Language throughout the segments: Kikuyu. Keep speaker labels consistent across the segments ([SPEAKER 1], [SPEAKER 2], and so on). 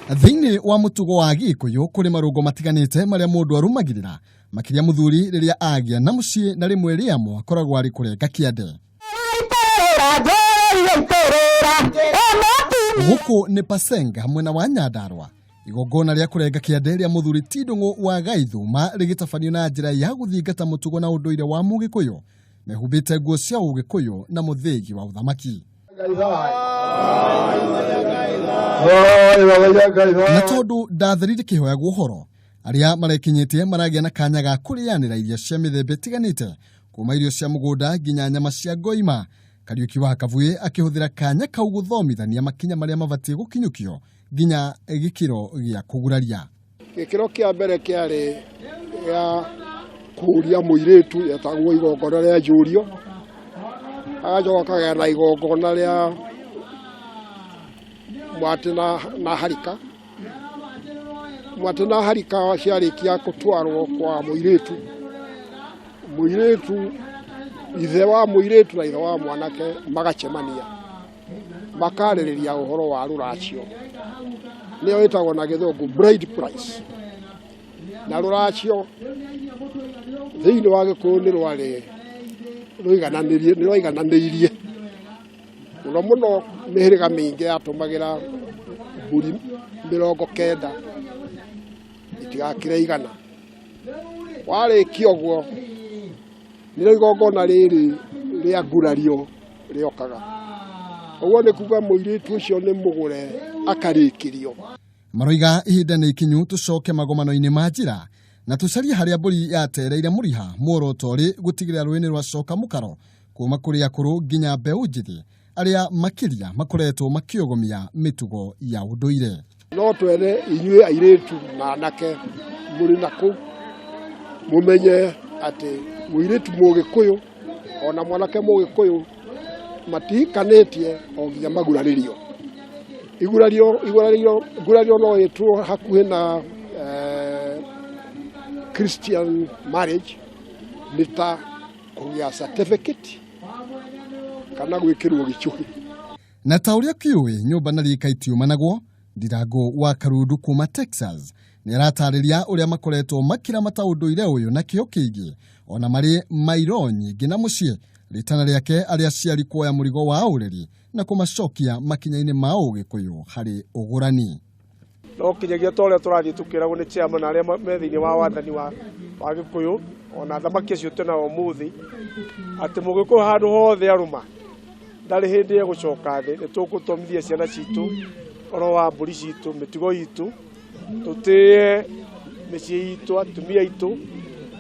[SPEAKER 1] Thĩinĩ wa mũtugo wa Gĩkũyũ kũrĩ marũngo matiganĩte marĩa mũndũ arũmagĩrĩra, makĩria mũthuri rĩrĩa agĩa na mũciĩ na rĩmwe rĩamo akoragwo arĩ kũrenga kĩande. Gũkũ nĩ Pasenga mwena wa Nyandarua. Igongona rĩa kũrenga kĩande rĩa mũthuri ti Ndũng'ũ wa Gaithuma rĩgĩtabanio na njĩra ya gũthingata mũtugo na ũndũire wa Mũgĩkũyũ. Mehumbĩte nguo cia ũgĩkũyũ na mũthĩgi wa ũthamaki. Na tondũ ndatherire kĩhoyagwo ũhoro, arĩa marekinyĩtie maragĩa na kanya ga kũrĩanĩra irio cia mĩthemba ĩtiganĩte kuma irio cia mũgũnda nginya nyama cia ngoima. Kariũki wa Kabuĩ akĩhũthĩra kanya kau gũthomithania makinya marĩa mabatiĩ gũkinyũkio nginya gĩkĩro gĩa kũguraria.
[SPEAKER 2] Gĩkĩro kĩa mbere kĩarĩ gĩa kũria mũirĩtu, yetagwo igongona rĩa njũrio, agacoka kagĩa na igongona rĩa mwatĩ na harika. Mwatĩ na harika ciarĩkia gũtwarwo kwa mũirĩtu, mũirĩtu ithe wa mũirĩtu na ithe wa mwanake magacemania makarĩrĩria ũhoro wa rũracio, nĩyo ĩtagwo na gĩthũngũ bride price. Na rũracio thĩinĩ wa Gĩkũyũ nĩ rwarĩ rũigananĩrie, nĩ rwaigananĩirie mũno mũno. Mĩhĩrĩga mĩingĩ yatũmagĩra mbũri 90 itigakĩre 100. Warĩkia ũguo nĩrĩo igongona rĩrĩ rĩa ngurario rĩokaga. Ũguo nĩ kuga mũirĩtu ũcio nĩ mũgũre akarĩkĩrio.
[SPEAKER 1] Maroiga ihinda nĩ ikinyu tũcoke magomano-inĩ ma njĩra na tũcarie harĩa mbũri yatereire mũriha, muoroto ũrĩ gũtigĩrĩra rũĩ nĩ rwacoka mũkaro kuma kũrĩ akũrũ nginya mbeũ njĩthĩ arĩa makĩria makoretwo makĩogomia mĩtugo ya ũndũire.
[SPEAKER 2] No twere inyuĩ airĩtu na anake mũrĩ na kũu mũmenye atĩ mũirĩtu mũgĩkũyũ ona mwanake mũgĩkũyũ matihikanĩtie o nginya magurarĩrio. Igurario, igurario, ngurario no ĩtwo hakuhĩ na Christian marriage, nĩ ta kũgĩa certificate kana gwĩkĩrwo gĩcũhĩ.
[SPEAKER 1] Na ta ũrĩa kĩũĩ nyũmba na rika itiumanagwo, Ndirango wa Karundu kuma Texas nĩ aratarĩria ũrĩa makoretwo makĩramata ũndũire ũyũ na kĩo kĩingĩ ona marĩ mairo nyingĩ na mũciĩ. Rĩtana rĩake arĩ aciari kuoya mũrigo wa ũreri na kũmacokia makinya-inĩ ma ũgĩkũyũ harĩ ũgũrani.
[SPEAKER 3] No kinyagia ta ũrĩa tũrathiĩ tũkĩragwo nĩ chairman arĩa me thĩinĩ wa wathani wa Gĩkũyũ ona thamaki acio twĩnao ũmũthĩ, atĩ mũgĩkũyũ handũ hothe arũma ndarĩ hĩndĩ egũcoka thĩ. Nĩ tũgũthomithia ciana citũ ũhoro wa mbũri citũ, mĩtugo itũ, tũtĩe mĩciĩ itũ, atumia aitũ,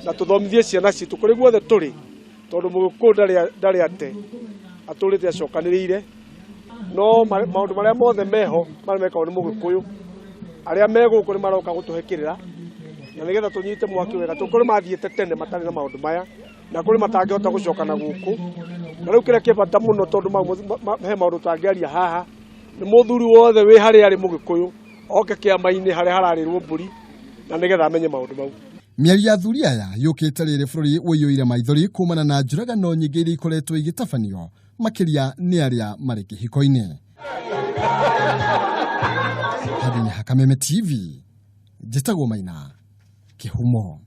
[SPEAKER 3] na tũthomithie ciana citũ kũrĩ guothe tũrĩ, tondũ mũgĩkũyũ ndarĩ ate atũrĩte acokanĩrĩire. No maũndũ marĩa mothe meho marĩa mekagwo nĩ mũgĩkũyũ, arĩa me gũkũ nĩ maroka gũtũhe kĩrĩra na nĩgetha tũnyite mwaki wega, tondũ kũrĩ mathiĩte tene matarĩ na maũndũ maya na kũrĩ matangĩhota gũcoka na gũkũ. Na rĩu kĩrĩa kĩ bata mũno, tondũ he maũndũ tũtangĩaria haha, nĩ mũthuri wothe wĩ harĩa arĩ mũgĩkũyũ oke kĩama-inĩ harĩa hararĩrwo mbũri na nĩgetha amenye maũndũ mau.
[SPEAKER 1] Mĩario ya athuri aya yũkĩte rĩrĩ bũrũri ũiyũire maithori kumana na njũragano nyingĩ iria ikoretwo igĩtabanio makĩria nĩ arĩa marĩ kĩhiko-inĩ. Handũ-inĩ ha Kameme TV, njĩtagwo Maina Kĩhumo.